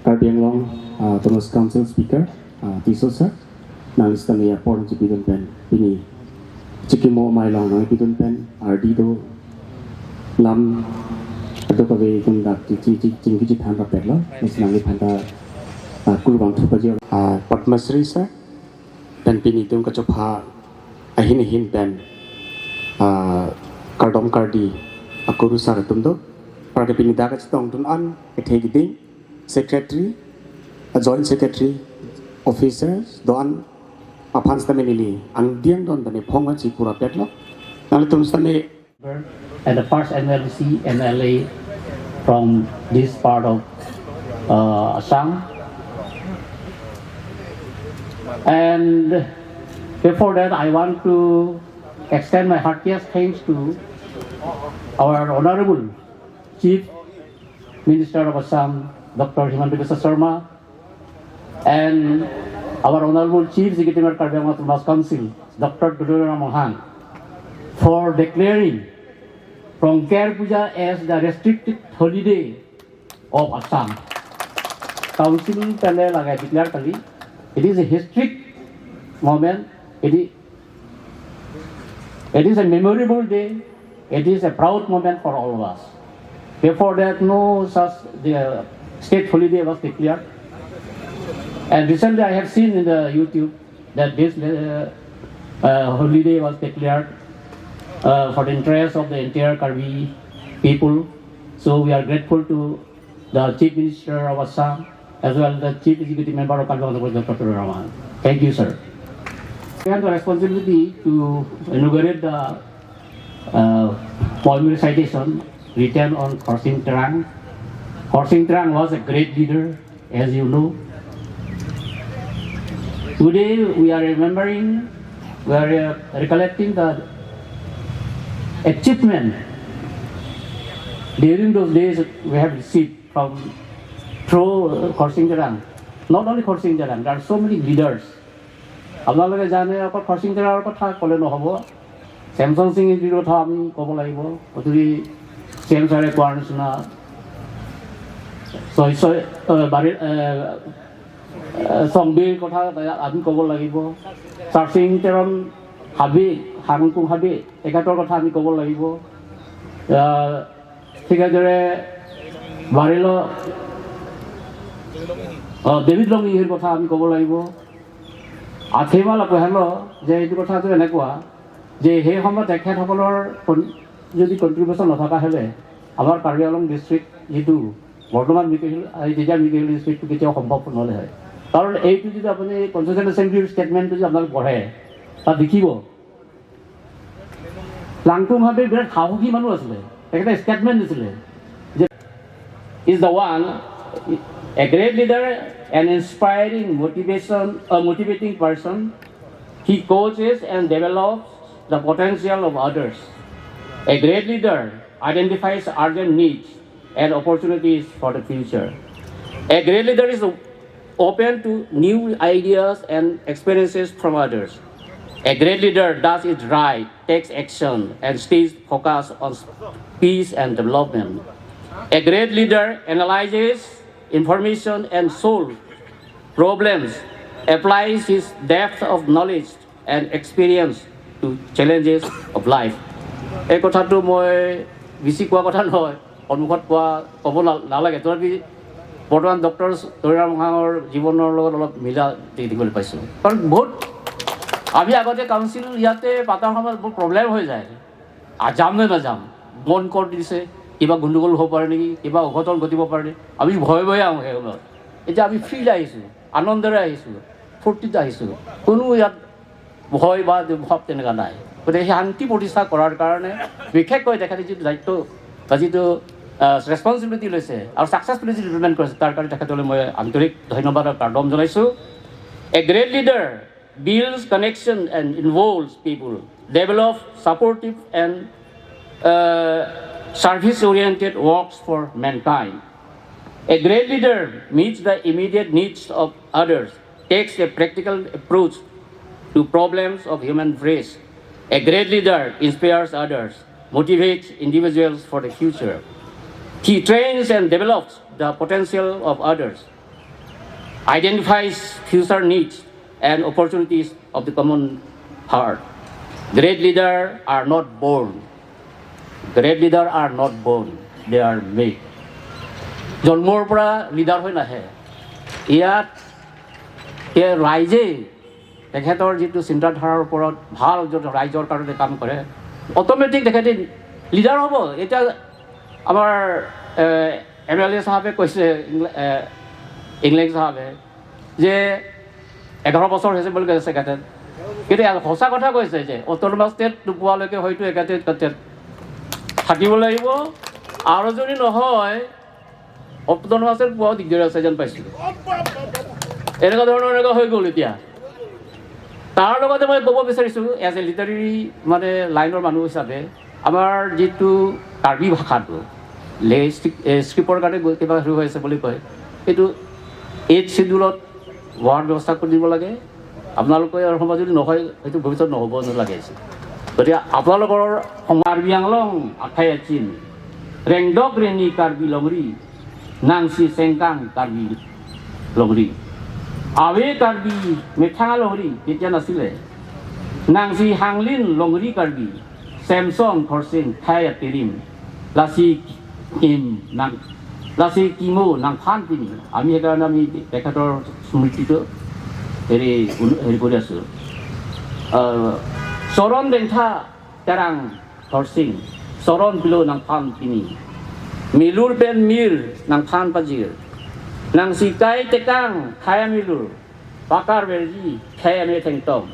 Karbi Anglong, ah, Autonomous Council Speaker, ah, Tisso sir, nangli sitame apor chipidun pen pini chikimo amei along nangpidun pen ardi do lam kadokave itum dak chi chi chi chingki chethan rapet lo, lasi nangliphan ta, ah, kurvangthu pajir, ah, Padma Shri sir, pen pini itum kachopha ahin ahin pen, ah, kardom kardi akurusar atum do, apar ke pini dak kachetongdun an kethe kiding, secretary, a joint secretary, officers, do-an aphan sitame neli angdi angdon tame phong achi pura petlo. Nanglitum sitame and the first M L C, M L A from this part of, uh, Assam. And before that, I want to extend my heartiest thanks to our Honorable Chief Minister of Assam, Doctor Himanta Biswa Sarma, and our Honorable Chief Executive of Karbi Anglong Autonomous Council, Doctor Tuliram Ronghang, for declaring Phrongker Puja as the restricted holiday of Assam. Council pen le lake declare kali. It is a historic moment. It is, it is a memorable day. It is a proud moment for all of us. Before that, no such the state holiday was declared. And recently, I have seen in the YouTube that this, uh, uh, holiday was declared uh, for the interest of the entire Karbi people. So we are grateful to the Chief Minister of Assam as well as the Chief Executive Member of Karbi Anglong Autonomous Council, Doctor Tuliram Ronghang. Thank you, sir. We have the responsibility to inaugurate the uh, poem recitation written on Khorsing Terang. Khorsing Terang was a great leader, as you know. Today we are remembering, we are uh, recollecting the achievement during those days we have received from through uh, Khorsing Terang. Not only Khorsing Terang, there are so many leaders. আপোনালোকে জানে, অকল খৰচিং তেৰাৰ কথা ক'লে নহ'ব, চেমচং সিং ইংতিৰ কথা আমি ক'ব লাগিব। গতিকে চি এম ছাৰে কোৱাৰ নিচিনা ছয় ছয়, এ, বাৰী, এ, এ, চংবিৰ কথা আমি ক'ব লাগিব। চাৰচিং তেৰণ হাবি, হাংকুং হাবি, তেখেতৰ কথা আমি ক'ব লাগিব। আহ, ঠিক সেইদৰে বাৰীল, আহ, ডেভিড লংহিৰ কথা আমি ক'ব লাগিব। আঠেইমাল আকৌ হেনো যে এইটো কথাটো এনেকুৱা যে সেই সময়ত তেখেতসকলৰ কন-, যদি কণ্ট্ৰিবিউশ্যন নথকা হ'লে আমাৰ কাৰ্বি আংলং ডিষ্ট্ৰিক্ট যিটো বৰ্তমান মিকিৰ হিল, এই তেতিয়া মিকিৰ হিল ডিষ্ট্ৰিক্টটো কেতিয়াও সম্ভৱ নহ'লে হয়। কাৰণ এইটো যদি আপুনি কনষ্টিটিউচন এছেম্বলিৰ ষ্টেটমেণ্টটো যদি আপোনালোকে পঢ়ে, তাত দেখিব লাংকুং হাবিৰ বিৰাট সাহসী মানুহ আছিলে, তেখেতে ষ্টেটমেণ্ট দিছিলে যে is the one, a great leader, an inspiring motivation, a motivating person. He coaches and develops the potential of others. A great leader identifies urgent needs and opportunities for the future. A great leader is open to new ideas and experiences from others. A great leader does it right, takes action, and stays focused on peace and development. A great leader analyzes information and solves problems, applies his depth of knowledge and experience to challenges of life. এই কথাটো মই বেছি কোৱা কথা নহয়, সন্মুখত কোৱা, ক'ব না-, নালাগে। তথাপি বৰ্তমান ডক্টৰ তুলিৰাম ৰংহাঙৰ জীৱনৰ লগত অলপ মিলা দেখিবলৈ পাইছোঁ। কাৰণ বহুত, আমি আগতে কাউন্সিল ইয়াতে পাতাৰ সময়ত বহুত প্ৰব্লেম হৈ যায়, আ, যাম নে নাযাম, বন্ধ কৰি দিছে, কিবা গণ্ডগোল হ'ব পাৰে নেকি, কিবা অঘটন ঘটিব পাৰে নেকি, আমি ভয়ে ভয়ে আহোঁ সেই সময়ত। এতিয়া আমি ফ্ৰীলি আহিছোঁ, আনন্দেৰে আহিছোঁ, ফূৰ্তিত আহিছোঁ, কোনো ইয়াত ভয় বা দুৰ্ভাৱ তেনেকুৱা নাই। গতিকে সেই শান্তি প্ৰতিষ্ঠা কৰাৰ কাৰণে বিশেষকৈ তেখেতে যিটো দায়িত্ব বা যিটো, আহ, ৰেছপনচিবিলিটি লৈছে আৰু ছাকচেছফুলি যিটো ইমপ্লিমেণ্ট কৰিছে, তাৰ কাৰণে তেখেতলৈ মই আন্তৰিক ধন্যবাদ আৰু কাৰ্ডম জনাইছোঁ। A great leader builds connection and involves people, develop supportive and, uh, service-oriented works for mankind. A great leader meets the immediate needs of others, takes a practical approach to problems of human race. A great leader inspires others, motivates individuals for the future. He trains and develops the potential of others, identifies future needs and opportunities of the common herd. Great leaders are not born. Great leaders are not born, they are made. জন্মৰ পৰা লিডাৰ হৈ নাহে। ইয়াত সেই ৰাইজেই তেখেতৰ যিটো চিন্তাধাৰাৰ ওপৰত ভাল য'ত ৰাইজৰ কাৰণে কাম কৰে, অট'মেটিক তেখেতে লিডাৰ হ'ব। এতিয়া আমাৰ, এ, এম এল এ চাহাবে কৈছে, ইংলে-, এ, ইংলেং চাহাবে, যে এঘাৰ বছৰ হৈছে বুলি কৈছে তেখেতে। কিন্তু ইয়াত সঁচা কথা কৈছে যে অট'নমাছ ষ্টেট নোপোৱালৈকে হয়তো এখেতে তাতে থাকিব লাগিব। আৰু যদি নহয়, অট'নমাছ ষ্টেট পোৱাও দিগদাৰ আছে যেন পাইছোঁ। এনেকুৱা ধৰণৰ এনেকুৱা হৈ গ'ল এতিয়া। তাৰ লগতে মই ক'ব বিচাৰিছোঁ, এজ এ লিটাৰেৰী মানে লাইনৰ মানুহ হিচাপে, আমাৰ যিটো কাৰ্বি ভাষাটো লে-, স্ক্ৰিপ-, এ, স্ক্ৰিপ্টৰ কাৰণে গৈ কিবা হেৰি হৈ আছে বুলি কয়, এইটো এইথ শ্বিডিউলত হোৱাৰ ব্যৱস্থা কৰি দিব লাগে। আপোনালোকে আৰু সময় যদি নহয়, সেইটো ভৱিষ্যত নহ'ব যেন লাগে। গতিকে আপোনালোকৰ সময় কাৰ্বি আংলং আঠাই আচিন, ৰেংডক ৰেণী কাৰ্বি লংৰি, নাংচি চেংকাং কাৰ্বি লংৰি। আৱে কাৰ্বি মেথাঙা লংৰি কেতিয়া নাছিলে? নাংচি হাংলিন লংৰি কাৰ্বি, চেমচং খৰচিং ঠাই আতিৰিম। লাচি কিম নাং, লাচি কিমো নাংফান পিনি। আমি সেইকাৰণে আমি তেখেতৰ স্মৃতিটো হেৰি, উন-, হেৰি কৰি আছোঁ। আহ, চৰণ বেংথা Terang Khorsing, Soron pilo nangphan pini. Milur pen mir nangphan pajir. Nangsikai tekang khei amilur. Pakarverji khei amethengtong.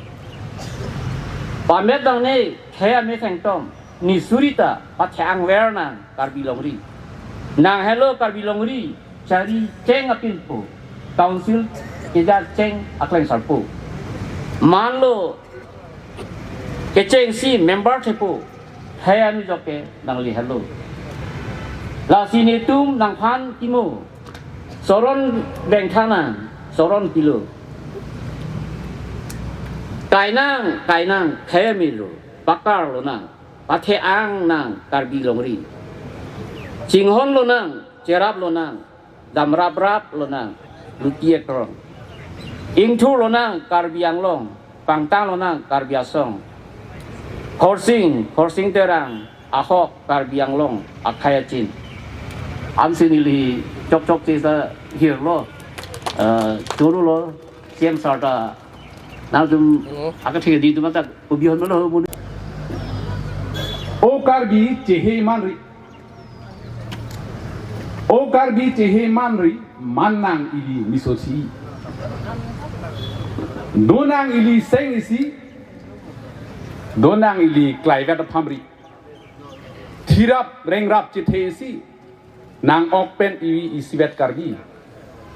Pamet nangne khei amethengtong. Ne suri ta pathe-ang ver nang Karbi longri. Nang helo Karbi longri chari cheng apinpo. Council kejacheng akleng sarpo. Manlo kechengsi member thepo. Khei anujok ke nangli helo. Lasi netum nangphan kimo. Soron bengtha nang, Soron pilo. Kainang, kainang, khei amilur, pakar lonang, pathe-ang nang Karbi longri. Chinghon lonang, cherap lonang, damraprap lonang, luti ekrong. Ingthur lonang Karbi Anglong, pangtang lonang Karbi Asong. Khorsing, Khorsing Terang, ahok Karbi Anglong akhei achin. Ansi neli chokchok chesa hirlo, eh, chorolo, C M sir ta nangtum, oh, akathik di tum ta ubi hon melo mun. O Karbi chehe manri. O Karbi chehe manri, mannang ili misosi. Donang ili seng isi, donang ili klaivet aphamri. Thirap rengrap chethe isi, nang-ok pen ivi isivet Karbi.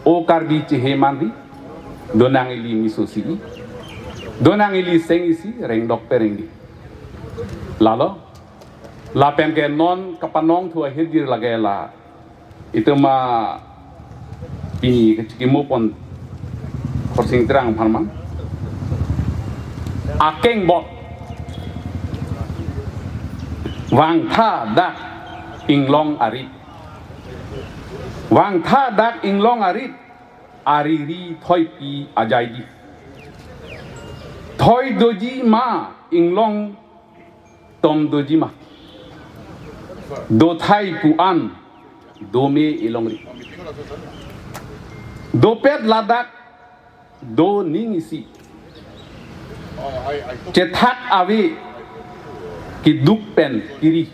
O Karbi chehe manri, donang ili misosi, donang ili seng isi, rengdok perengdi. Lalo, lapen ke non kapanong thu ahirgir lage la. Itum ma pini kachikimo pon Khorsing Terang aphan mang. Akeng bot. Vangtha dak inglong arit. Vangtha dak inglong arit. Ariri thoipi ajaidi. Thoi doji ma inglong tom doji ma. Dothai pu-an dome elongri. Dopet ladak doning isi. Chethak ave keduk pen kiri.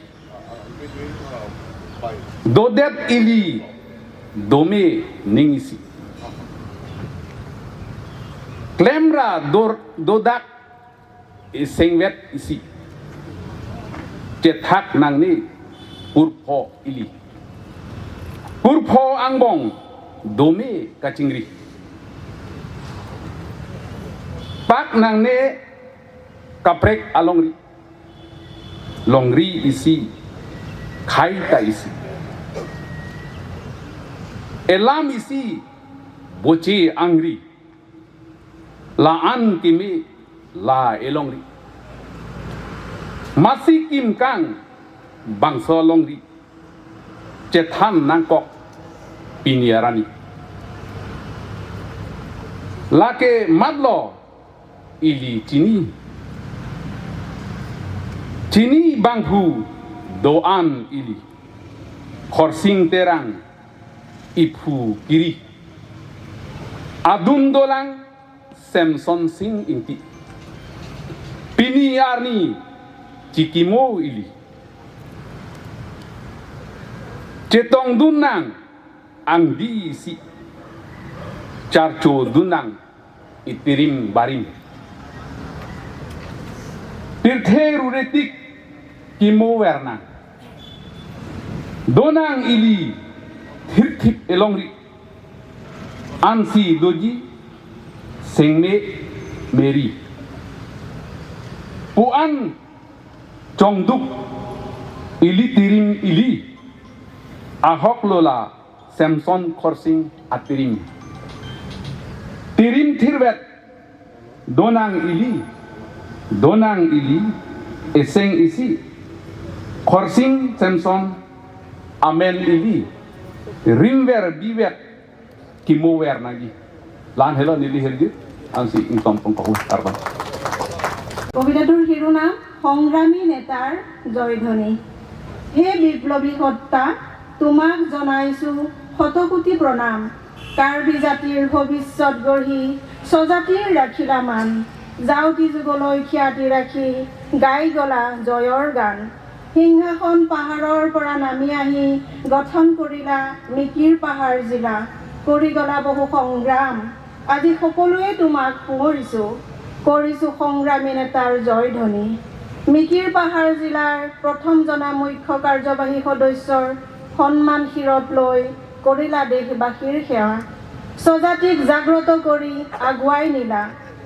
Dodet ili dome ning isi. Klemra dor dodak isengvet isi. Chethak nangne kurpho ili. Kurpho angbong dome kachingri. Pak nangne kaprek alongri. Longri isi, khai ta isi. Elam isi, boche angri. La-an keme la elongri. Masi kimkang bangso longri. Chethan nangkok pini arni. Lake matlo ili chini. Chini bangphu do-an ili. Khorsing Terang iphu kiri. Adun dolang Semson Sing Ingti. Pini arni chikimo ili. Chetongdun nang angdi isi. Charchodun nang itirim barim. Pirthe ruretik kimo ver nang. Donang ili thirthip elongri. Ansi doji sengme meri. Pu-an chongduk ili tirim ili. Ahok lo la Semson Khorsing atirim. Tirim thirvet donang ili, donang ili, eseng isi, Khorsing Semson amen ili, rimver bivet kimo ver nangji. La-an helo neli hirgir, ansi ingtompon kok-u arban. কবিতাটোৰ শিৰোনাম সংগ্ৰামী নেতাৰ জয়ধ্বনি। হে বিপ্লৱী সত্তা, তোমাক জনাইছো শতকোটি প্ৰণাম। কাৰ্বি জাতিৰ ভৱিষ্যত গঢ়ি স্বজাতিৰ ৰাখিলা মান। জাউতি যুগলৈ খ্যাতি ৰাখি গাই গলা জয়ৰ গান। সিংহাসন পাহাৰৰ পৰা নামি আহি গঠন কৰিলা মিকিৰ পাহাৰ জিলা, কৰি গলা বহু সংগ্ৰাম। আজি সকলোৱে তোমাক সুঁৱৰিছো, কৰিছো সংগ্ৰামী নেতাৰ জয়ধ্বনি। মিকিৰ পাহাৰ জিলাৰ প্ৰথম জনা মুখ্য কাৰ্যবাহী সদস্যৰ সন্মান শিৰত লৈ কৰিলা দেশবাসীৰ সেৱা। স্বজাতিক জাগ্ৰত কৰি আগুৱাই নিলা।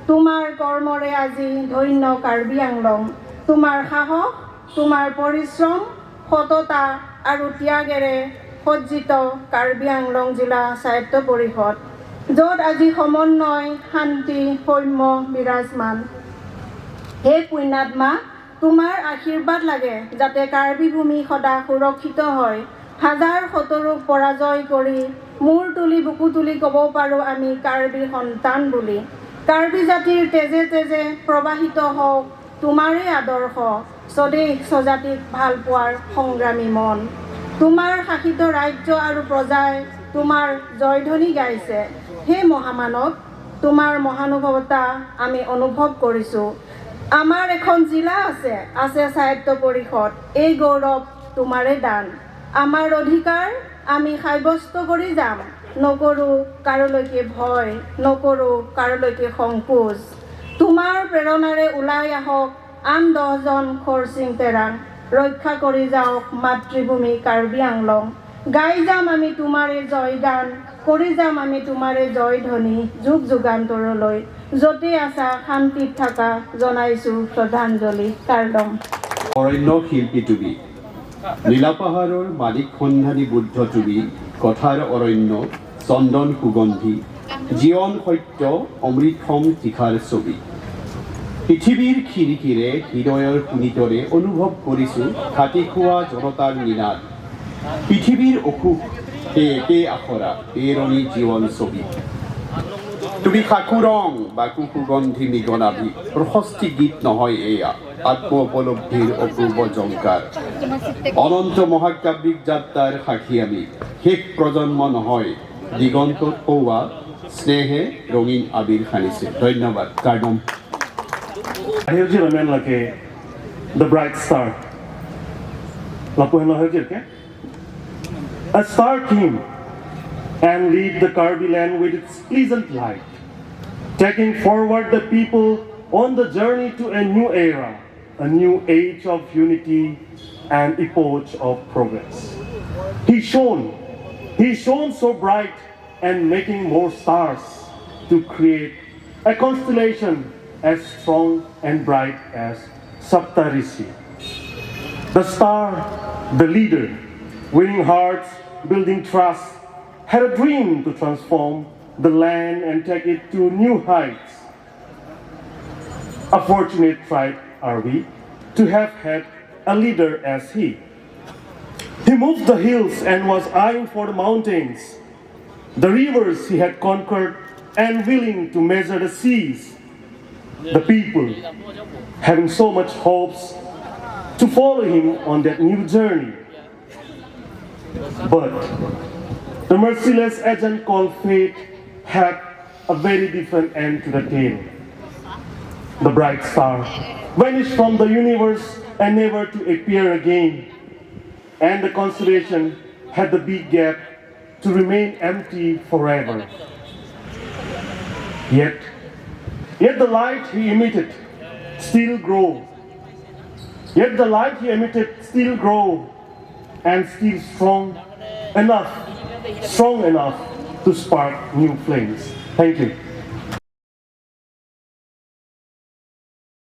তোমাৰ কৰ্মৰে আজি ধন্য কাৰ্বি আংলং। তোমাৰ সাহস, তোমাৰ পৰিশ্ৰম, সততা আৰু ত্যাগেৰে সজ্জিত কাৰ্বি আংলং জিলা স্বায়ত্ত পৰিষদ, য'ত আজি সমন্বয়, শান্তি, সৌম্য বিৰাজমান। হে পুণ্যাত্মা, তোমাৰ আশীৰ্বাদ লাগে যাতে কাৰ্বি ভূমি সদা সুৰক্ষিত হয়। হাজাৰ শত্ৰুক পৰাজয় কৰি মূৰ তুলি বুকু তুলি ক'ব পাৰোঁ আমি কাৰ্বি সন্তান বুলি। কাৰ্বি জাতিৰ তেজে তেজে প্ৰবাহিত হওক তোমাৰে আদৰ্শ। স্বদেশ স্বজাতিক ভাল পোৱাৰ সংগ্ৰামী মন। তোমাৰ শাসিত ৰাজ্য আৰু প্ৰজাই তোমাৰ জয়ধ্বনি গাইছে। হে মহামানৱ, তোমাৰ মহানুভৱতা আমি অনুভৱ কৰিছো। আমাৰ এখন জিলা আছে, আছে স্বায়ত্ত পৰিষদ। এই গৌৰৱ তোমাৰে দান। আমাৰ অধিকাৰ আমি সাব্যস্ত কৰি যাম। নকৰো কাৰোলৈকে ভয়, নকৰো কাৰোলৈকে সংকোচ। তোমাৰ প্ৰেৰণাৰে ওলাই আহক আন দহজন খৰচিং তেৰাং। ৰক্ষা কৰি যাওক মাতৃভূমি কাৰ্বি আংলং। গাই যাম আমি তোমাৰে জয়গান, কৰি যাম আমি তোমাৰে জয়ধ্বনি যুগ যুগান্তৰলৈ। য'তে আছা শান্তিত থাকা, জনাইছো শ্ৰদ্ধাঞ্জলি। কাৰ্ডম। অৰণ্য শিল্পী তুমি, নীলা পাহাৰৰ মালিক সন্ধানী বুদ্ধ তুমি, কথাৰ অৰণ্য, চন্দন সুগন্ধি, জীৱন সত্য, অমৃত সম তীখাৰ ছবি। পৃথিৱীৰ খিৰিকীৰে হৃদয়ৰ সুনিতৰে অনুভৱ কৰিছো খাটি খোৱা জনতাৰ নিনাদ। পৃথিৱীৰ অসুখ, এই একে আখৰা, পেৰণি জীৱন ছবি। তুমি সাকু ৰং, বাকু সুগন্ধি মৃগ নাভি, প্ৰশস্তি গীত নহয় এয়া, আত্ম উপলব্ধিৰ অপূৰ্ব জংকাৰ। অনন্ত মহাকাব্যিক যাত্ৰাৰ সাক্ষী আমি, শেষ প্ৰজন্ম নহয়, দিগন্তত পৌৱা স্নেহে ৰঙীন আবিৰ সানিছে। ধন্যবাদ। কাৰ্ডম। Ahirji ramen lake the bright star. Lapu henlo ahirji ke? A star came and lit the Karbi land with its pleasant light, taking forward the people on the journey to a new era, a new age of unity and epoch of progress. He shone, he shone so bright and making more stars to create a constellation as strong and bright as Saptarishi. The star, the leader, winning hearts, building trust, had a dream to transform the land and take it to new heights. A fortunate tribe are we to have had a leader as he. He moved the hills and was eyeing for the mountains, the rivers he had conquered, and willing to measure the seas. The people, having so much hopes, to follow him on that new journey. But the merciless agent called fate had a very different end to the tale. The bright star vanished from the universe and never to appear again. And the constellation had the big gap to remain empty forever. Yet, yet the light he emitted still grow. Yet the light he emitted still grow and still strong enough, strong enough to spark new flames. Thank you.